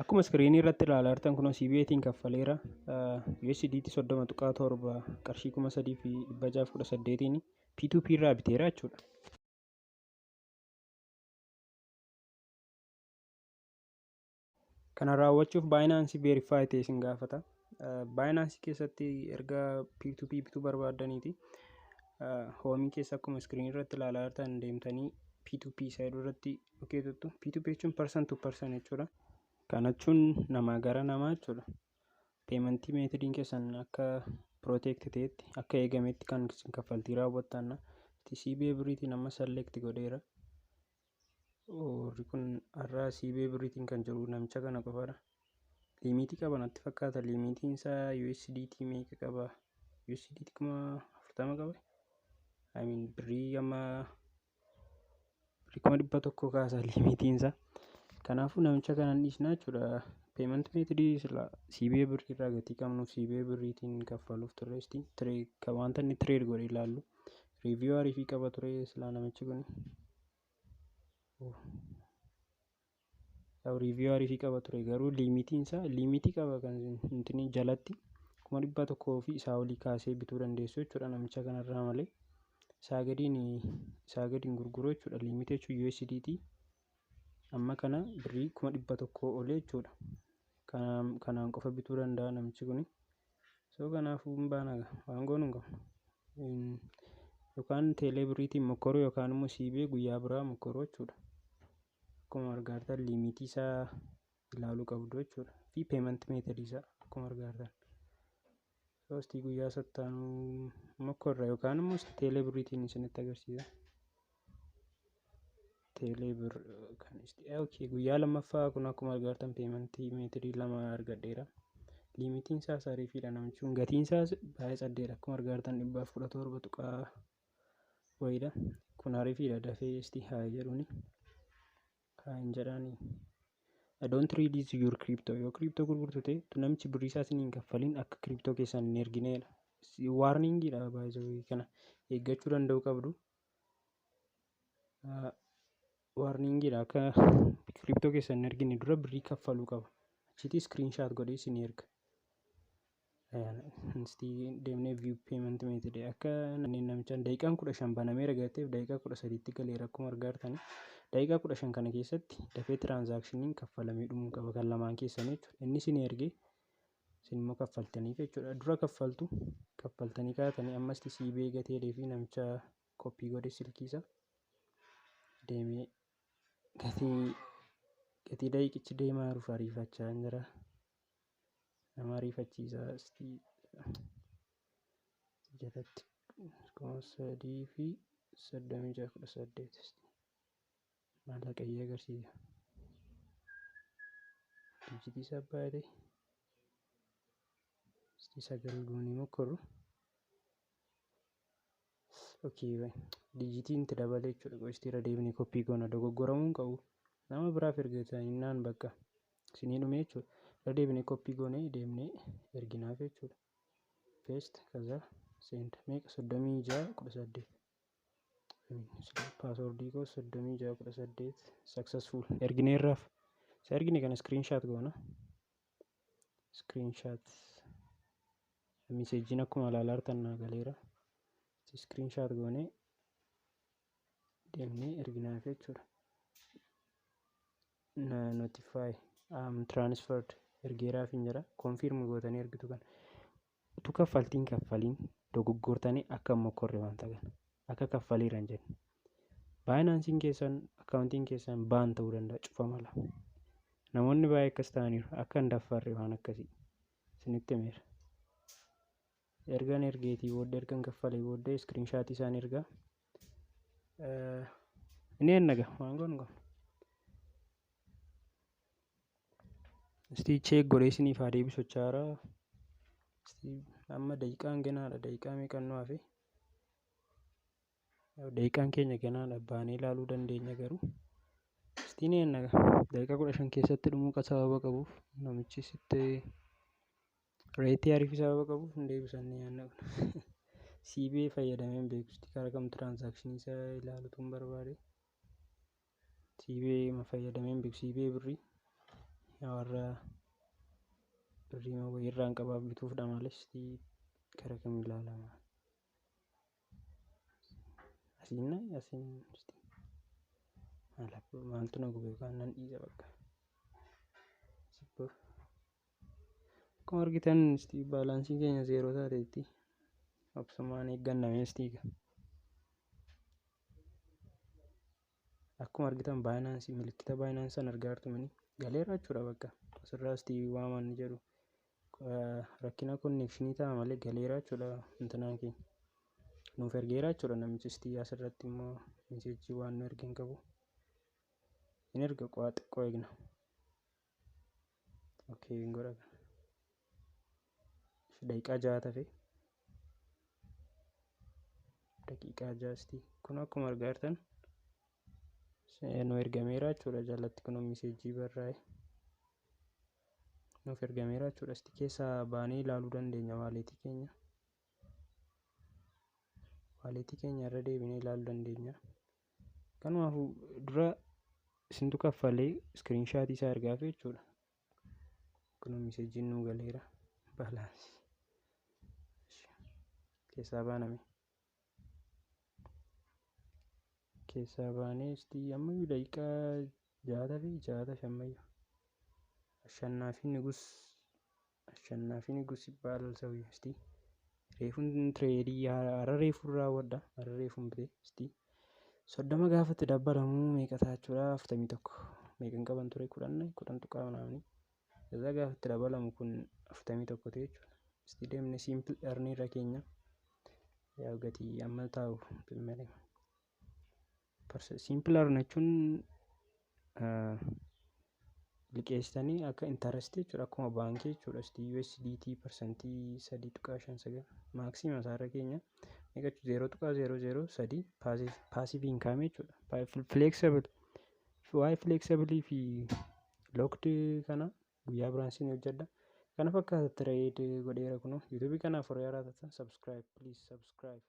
Akkuma screenii irratti ilaalaa jirtan kun CBEtiin kaffaleera. USDT 30.7 qarshii 3618 P2P irraa biteera jechuudha. Kana raawwachuuf Binance verify ta'e isin gaafata. Binance keessatti erga P2P bituu barbaaddaniiti homeii keessa akkuma screenii irratti ilaalaa jirtan deemtanii P2P isa jedhu irratti dhukkeetuttu. P2P jechuun person to person jechuudha. Kana jechuun namaa gara namaa jechuudha. Paymentii methodiin keessan akka protect ta'etti, akka eegametti kan isin kaffaltii raawwattan. CBE Birriitiin amma select godheera. Warri kun har'a CBE Birriitiin kan jiru namicha kana qofaadha. Limitii qaba natti fakkaata. Limitiin isaa USDT meeqa qaba? USDT 40,000 qaba. I mean, birrii amma birrii 100,000 kaasa limitiin isaa. Kanaafuu namicha kana dhiisna jechuudha. Payment methodii sila CBE Birrii irraa gatii qabnuuf CBE Birriitiin kaffaluuf ture. Wanta inni trade godhe ilaallu. Review ariifii qaba ture silaa namichi kun. Review ariifii qaba ture, garuu limitiin isaa limitii qaba kan intini jalatti 100,000 fi isaa olii kaasee bituu dandeessu jechuudha namicha kanarraa malee. Isaa gadiin gurguruu jechuudha. Limitii jechuun USDT amma kana birrii 100,000 olii jechuudha. Kanaan qofa bituu danda'a namichi kuni. So kanaafuu hin baana, waan goonu hin qabnu. Yookaan teelee birriitiin mokkoruu yookaan immoo CBE guyyaa biraa mokkoruu jechuudha. Akkuma argaa jirtan limitii isaa ilaaluu qabdu jechuudha. Fi payment methodii isaa akkuma argaa jirtan. So istii guyyaa sattaanuu mokkorra yookaan immoo teelee birriitiin isinitti agarsiisa. Teelee bir kan okay, guyyaa lammaffaa kun akkuma argaa jirtan paymentii methodii lama argadheera. Limitiin isaas ariifiidha namichi kun, gatiin isaas baay'ee saddeedha, akkuma argaa jirtan 117 tuqaa wayiidha. Kun ariifiidha, dafee isti haa jedhuuni. Haa hin jedhaani. Don't release your crypto. Yoo crypto gurgurtu ta'e, namichi birrii isaa isiniin kaffaliin akka crypto keessan hin ergineedha. Warningiidha baay'ee, kana eeggachuu danda'uu qabdu. Warningiidha, akka crypto keessan hin ergine dura birrii kaffaluu qaba. Achitti screenshot godhee isin erga. Istii deemnee view payment method akka namichaan daqiiqaan 15 banameera gateef daqiiqaa 13tti galeera akkuma argaa jirtani. Daqiiqaa 15 kana keessatti dafee transactioniin kaffalamee dhumuu qaba kan lamaan keessanii jechuudha. Inni isin ergee isin immoo kaffaltaniif jechuudha. Dura kaffaltu, kaffaltanii kaatanii ammas CBE gateedhee fi namicha copy godhe silkii isaa deemee gatii daqiiqichi deemaa jiruuf ariifachaa jira. Nama ariifachiisaa, istii jalatti 3036.18 maallaqa iyyee agarsiisa. Digitii isaa baay'ate, istii sagal goonee mokkorru. Okay, digitiin itti dabalee jechuudha. Qoistii irra deebinee copy goona, dogoggoramuu hin qabu. Nama biraaf ergatanii naan bakka isinii dhume jechuudha. Irra deebinee copy goonee deemnee erginaaf jechuudha. Paste, ከዛ send. Meeqa? 36.18. Passwordii koo 36.18. Successful, ergineerraaf. Isa ergine kana screenshot goona. Screenshot, messageiin akkuma ilaalaa jirtan naa galeera. Screenshot goonee deemnee erginaaf jechuudha. Notify transferred, ergeeraaf hin jira. Confirm gootanii ergitu kana. Utuu kaffaltiin kaffaliin dogoggortanii akka hin mokkorre, wanta kana akka kaffaliira hin jenne. Binanceiin keessan, accountiin keessan ban ta'uu danda'a, cufa mala. Namoonni baay'ee akkas ta'aniiru, akka hin daffarre waan akkasii isinitti himeera. Ergan ergeetii booddee, ergan kaffalee booddee screenshotii isaan ergaa. Inni ennaga waan goonu qabna. Istii check godhee isiniif haa deebisu jechaara. Amma daqiiqaan ganaadha. Daqiiqaa meeqan nu hafe? Daqiiqaan keenya ganaadha. Baanee ilaaluu dandeenya garuu. Istii ni ennaga. Daqiiqaa 15 keessatti dhumuu sababa qabuuf, namichi sitti rateii ariifii sababa qabuuf hin deebisan ni yaadna. CBE fayyadamee hin beeku. Karaa kam transactionii isaa ilaalutu hin barbaade. CBE fayyadamee hin beeku. CBE birrii Warra birrii wayii irraan qabaaf bituufdha malee gara kam ilaalama? Asiin asiin maaltu na gube yookaan nan dhiisa bakka. Akkuma argitan balanceiin keenya zero taateetti, obsumaan eegganname istiiga. Akkuma argitan Binance, milikkita Binance sana argaa jirtu mini galeera jechuudha bakka. Asirraa isti waaman jedhu rakkina connection ta'a malee galeera jechuudha, intinaan keenya. Nuuf ergeera jechuudha namichi isti. Asirratti immoo message waan nu erge hin qabu. Hin erga, qo'aa xiqqoo eegna. Okay, hin godha. Daqiiqaa 6 tafe. Daqiiqaa 6 isti. Kun akkuma argaa jirtan nu ergameera jechuudha, jalatti kun message barraa'e. Nuuf ergameera jechuudha. Isti keessaa baanee ilaaluu dandeenya wallet keenya. Wallet keenya irra deebinee ilaaluu dandeenya. Kanaafuu dura isintu kaffalee screenshot isaa ergaaf jechuudha. Kun messageiin nuu galeera. Balance. Keessaa baaname. Keessaa baanee isti ammayyuu daqiiqaa 6 fi 6 tafe ammayyuu. Ashannaafi Nigus, Ashannaafi Nigus ይባላል ሰውዬው። እስቲ reefuun trade har'a reefuun raawwadha. Har'a reefuun bitee isti 30 gaafatti dabbalamuu meeqa ta'a jechuudha? 41 meeqan qaban ture? 10, 10 tuqaa manaamni. እዛ gaafatti dabalamu kun 41 ta'e jechuudha. Isti deemne simple earn irra keenya yaa gatii amma taa'u malee. Simple earn jechuun liqeessitanii akka interest jechuudha, akkuma baankii jechuudha. Isti USDT 3.59% maximum isaarra keenya meeqa? 0.003 passive income jechuudha. Flexible, waa'ee flexible fi locked kana guyyaa biraan siin hojjedha. Kana fakkaata, trade godheera kunoo. YouTube kanaaf horii haaraa taatan subscribe, please subscribe.